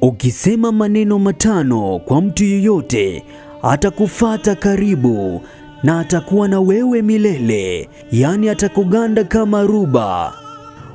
Ukisema maneno matano kwa mtu yeyote, atakufata karibu na atakuwa na wewe milele, yaani atakuganda kama ruba.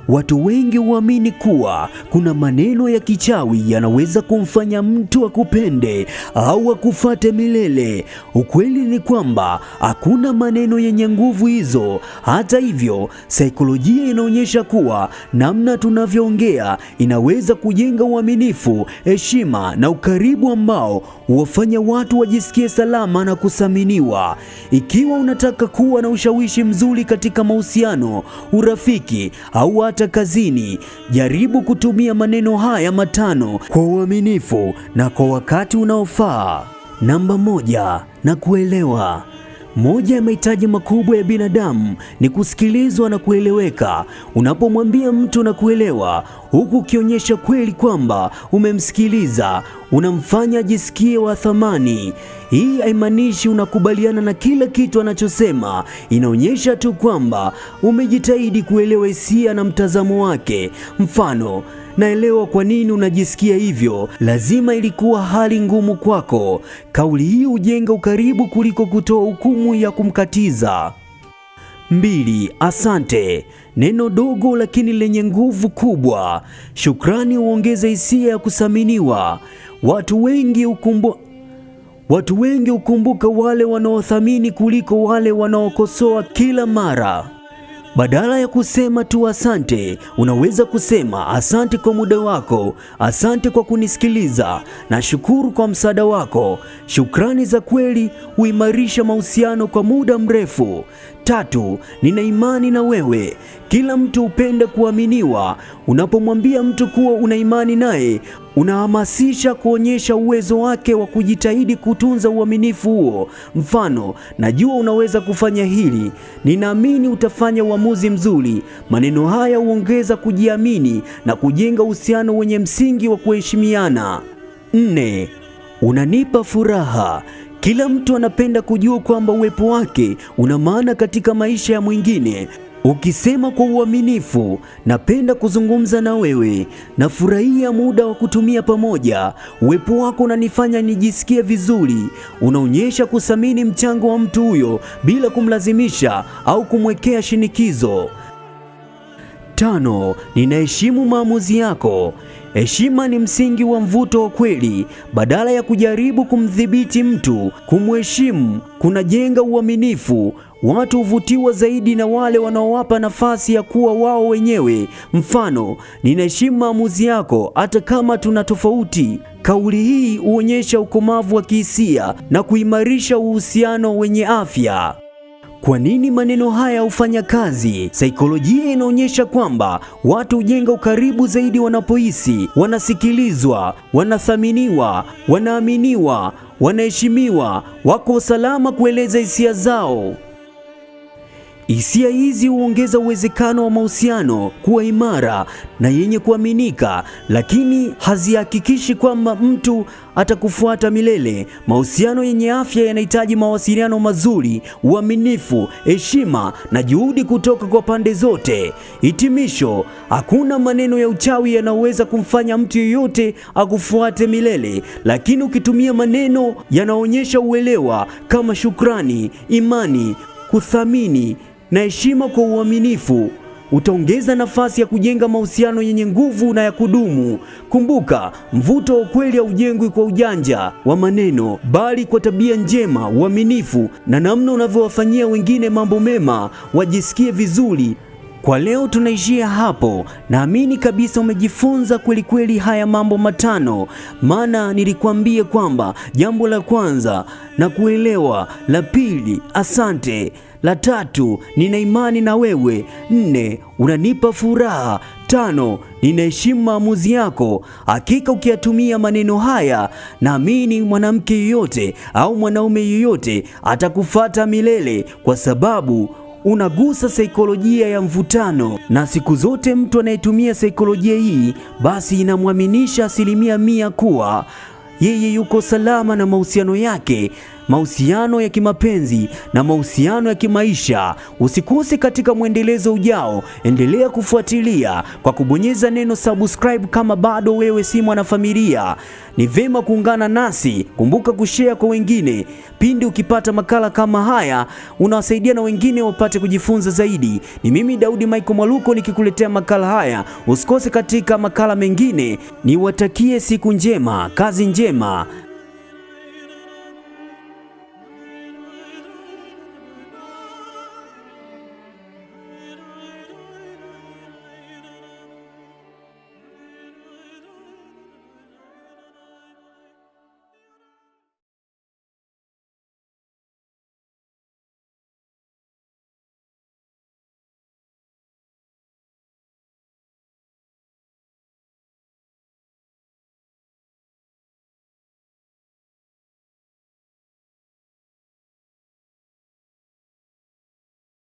Watu wengi huamini kuwa kuna maneno ya kichawi yanaweza kumfanya mtu akupende au akufate milele. Ukweli ni kwamba hakuna maneno yenye nguvu hizo. Hata hivyo, saikolojia inaonyesha kuwa namna tunavyoongea inaweza kujenga uaminifu, heshima na ukaribu ambao huwafanya watu wajisikie salama na kuthaminiwa. Ikiwa unataka kuwa na ushawishi mzuri katika mahusiano, urafiki au hata kazini, jaribu kutumia maneno haya matano kwa uaminifu na kwa wakati unaofaa. Namba 1, na kuelewa. Moja ya mahitaji makubwa ya binadamu ni kusikilizwa na kueleweka. Unapomwambia mtu na kuelewa, huku ukionyesha kweli kwamba umemsikiliza, unamfanya ajisikie wa thamani. Hii haimaanishi unakubaliana na kila kitu anachosema, inaonyesha tu kwamba umejitahidi kuelewa hisia na mtazamo wake. Mfano, naelewa kwa nini unajisikia hivyo, lazima ilikuwa hali ngumu kwako. Kauli hii hujenga ukaribu kuliko kutoa hukumu ya kumkatiza. 2, asante. Neno dogo lakini lenye nguvu kubwa. Shukrani huongeza hisia ya kuthaminiwa. Watu wengi hukumbuka wale wanaothamini kuliko wale wanaokosoa kila mara. Badala ya kusema tu asante, unaweza kusema asante kwa muda wako, asante kwa kunisikiliza, nashukuru kwa msaada wako. Shukrani za kweli huimarisha mahusiano kwa muda mrefu. 3, nina imani na wewe. Kila mtu hupenda kuaminiwa. Unapomwambia mtu kuwa una imani naye, unahamasisha kuonyesha uwezo wake wa kujitahidi kutunza uaminifu huo. Mfano, najua unaweza kufanya hili, ninaamini utafanya uamuzi mzuri. Maneno haya huongeza kujiamini na kujenga uhusiano wenye msingi wa kuheshimiana. 4, unanipa furaha. Kila mtu anapenda kujua kwamba uwepo wake una maana katika maisha ya mwingine. Ukisema kwa uaminifu, napenda kuzungumza na wewe, nafurahia muda wa kutumia pamoja, uwepo wako unanifanya nijisikie vizuri, unaonyesha kuthamini mchango wa mtu huyo bila kumlazimisha au kumwekea shinikizo. 5, ninaheshimu maamuzi yako. Heshima ni msingi wa mvuto wa kweli. Badala ya kujaribu kumdhibiti mtu, kumheshimu kunajenga uaminifu. Watu huvutiwa zaidi na wale wanaowapa nafasi ya kuwa wao wenyewe. Mfano, ninaheshimu maamuzi yako hata kama tuna tofauti. Kauli hii huonyesha ukomavu wa kihisia na kuimarisha uhusiano wenye afya. Kwa nini maneno haya hufanya kazi? Saikolojia inaonyesha kwamba watu hujenga ukaribu zaidi wanapohisi wanasikilizwa, wanathaminiwa, wanaaminiwa, wanaheshimiwa, wako salama kueleza hisia zao. Hisia hizi huongeza uwezekano wa mahusiano kuwa imara na yenye kuaminika, lakini hazihakikishi kwamba mtu atakufuata milele. Mahusiano yenye afya yanahitaji mawasiliano mazuri, uaminifu, heshima na juhudi kutoka kwa pande zote. Hitimisho, hakuna maneno ya uchawi yanayoweza kumfanya mtu yeyote akufuate milele, lakini ukitumia maneno yanaonyesha uelewa kama shukrani, imani, kuthamini na heshima kwa uaminifu, utaongeza nafasi ya kujenga mahusiano yenye nguvu na ya kudumu. Kumbuka, mvuto wa kweli haujengwi kwa ujanja wa maneno, bali kwa tabia njema, uaminifu na namna unavyowafanyia wengine mambo mema wajisikie vizuri. Kwa leo tunaishia hapo. Naamini kabisa umejifunza kweli kweli haya mambo matano. Maana nilikwambia kwamba jambo la kwanza na kuelewa, la pili asante, la tatu nina imani na wewe, 4 unanipa furaha, 5 ninaheshimu maamuzi yako. Hakika ukiyatumia maneno haya, naamini mwanamke yeyote au mwanaume yeyote atakufuata milele, kwa sababu unagusa saikolojia ya mvutano. Na siku zote mtu anayetumia saikolojia hii basi inamwaminisha 100% kuwa yeye yuko salama na mahusiano yake. mahusiano ya kimapenzi na mahusiano ya kimaisha. Usikose katika mwendelezo ujao. Endelea kufuatilia kwa kubonyeza neno subscribe kama bado wewe si mwanafamilia. Ni vema kuungana nasi. Kumbuka kushare kwa wengine. Pindi ukipata makala kama haya, unawasaidia na wengine wapate kujifunza zaidi. Ni mimi Daudi Michael Mwaluko nikikuletea makala haya. Usikose katika makala mengine. Niwatakie siku njema, kazi njema.